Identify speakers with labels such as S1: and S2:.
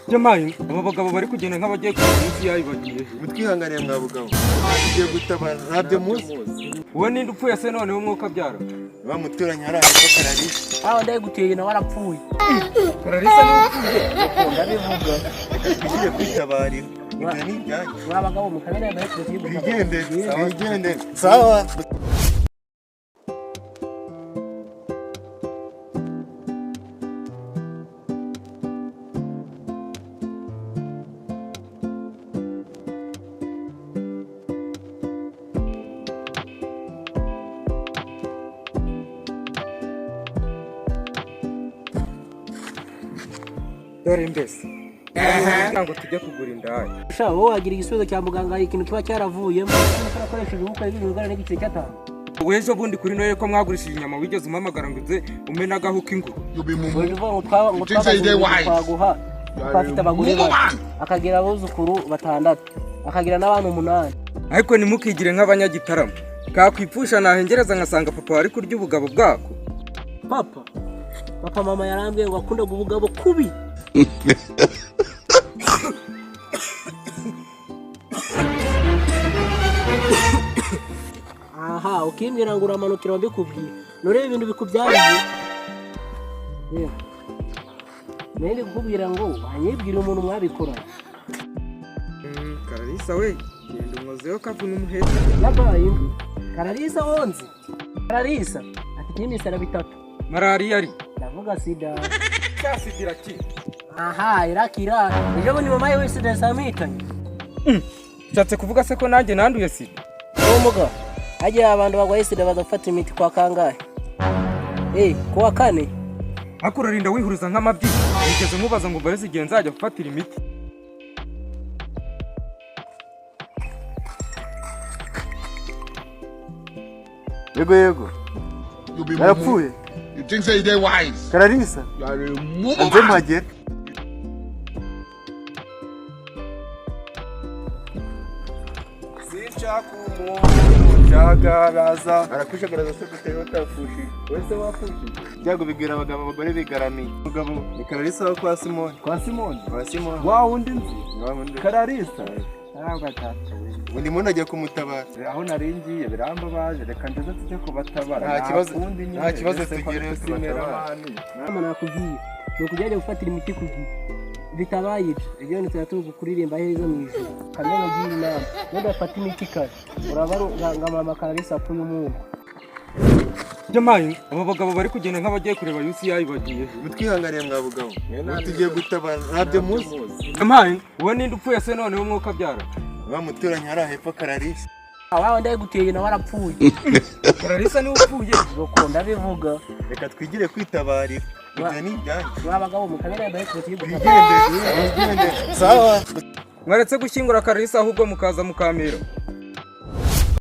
S1: Jamayi, aba bagabo bari kugenda nk'abagiye kujya munsi yayo, bagiye he?
S2: Mutwihanganiye mwa bugabo, tugiye gutabara, ntabyo muzi.
S1: Uwo ninde upfuye se noneho, umwuka abyara?
S2: Wa muturanyi hari ahitwa Kararisa.
S3: Aho ndayiguteye nawe arapfuye.
S1: Kararisa niwe upfuye?
S3: Ndabivuga.
S2: Reka twigire kwitabarira, ibyo ni ibyanyu.
S3: Mwa bagabo mukamenya mbere tugiye gutabara.
S2: Twigendere, twigendere, sawa.
S1: Dore mbese kugira ngo tujye kugura indaya.
S3: Sha, wowe wagira igisubizo cya muganga, hari ikintu kiba cyaravuyemo ukoresheje ubukwe bw'ibigana n'igiceri cy'atanu.
S1: W'ejo bundi kuri Noheli ko mwagurishije inyama, wigeze umpamagara ngo uze umene agahu k'inguru?
S3: Uje uvuga ngo ngo twabaze twaguha, twafite abagore bane, akagira abuzukuru batandatu, akagira n'abana umunani.
S1: Ariko ntimukigire nk'abanyagitaramo, kakwipfusha nahengereza ngasanga papa wari kurya ubugabo bwako.
S3: Papa, mama yarambwiye ngo akundaga ubugabo kubi. Aha ukimbwira ngo uramanukira, mbikubwiye nurebe ibintu bikubyariye. Yewe, nari ndi kukubwira ngo wanyibwira umuntu mwabikoranye.
S1: Kararisa we, genda umwozeho kavuna umuhetse.
S3: Yabaye imvi Kararisa wonze Kararisa afite n'imisara bitatu.
S1: Malariya ari?
S3: Ndavuga sida.
S1: Cyasigira ki?
S3: Aha irakira, ejo bundi mama yewe sida yasamwitanye.
S1: Nshatse kuvuga se ko nanjye nanduye sida?
S3: Uwo mugabo hagiye abantu barwaye sida baza gufata imiti kwa kangahe? Kuwa kane.
S1: Ariko urarinda wihuriza nk'amabyi, wigeze nkubaza ngo mbareze igihe nzajya gufatira imiti?
S2: Yego, yego.
S4: You be
S2: Yarapfuye.
S4: You think say they wise?
S2: Kararisa.
S4: You are a mumu
S2: Nze
S4: man.
S2: mpagere.
S5: Sinshaka umuntu njagaraza.
S2: Arakujagaraza se gute utapfushije?
S5: Wese wapfushije.
S2: Ibyago bigwira abagabo, abagore bigaramiye. Mugabo ni Kararisa wo kwa Simoni.
S5: Kwa Simoni?
S2: Kwa Simoni.
S5: Wa wundi nzi?
S2: Wa wundi.
S5: Kararisa ntabwo atata we.
S2: Ubu ndimo najya kumutabara.
S5: Aho nari ngiye birambabaje, reka ngeze tujye kubatabara.
S2: Nta kibazo-
S5: kundi nyine,
S2: nta kibazo,
S5: ese ko
S2: tugereyo
S5: tusimera
S2: tubatabara.
S5: mani.
S3: Mama, nakubwiye ni ukujya gufatira imiti ku gihe, bitabaye ibyo ibyo bintu tuba turi kuririmba heza mu ijoro. Kamena ugira inama, nudafata imiti kare uraba nga mama Kararisa apfuye umungu.
S1: Jamayi, aba bagabo bari kugenda nk'abagiye kureba UCI, bagiye he?
S2: Mutwihanganiye mwa bugabo, tugiye gutabara, ntabyo muzi.
S1: Jamayi, uwo ninde upfuye se noneho, umwuka abyara?
S2: Wa muturanyi hari ahepfo Kararisa.
S3: Aho ndayiguteye nawe arapfuye.
S1: Kararisa niwe upfuye?
S3: Nuko ndabivuga.
S2: Reka twigire kwitabarira, ibyo ni ibyanyu.
S3: Mwa bagabo mukamenya mbere tugiye gutabara.
S2: Twigendere, twigendere, sawa.
S1: Mwaretse gushyingura Kararisa ahubwo mukaza mukamera.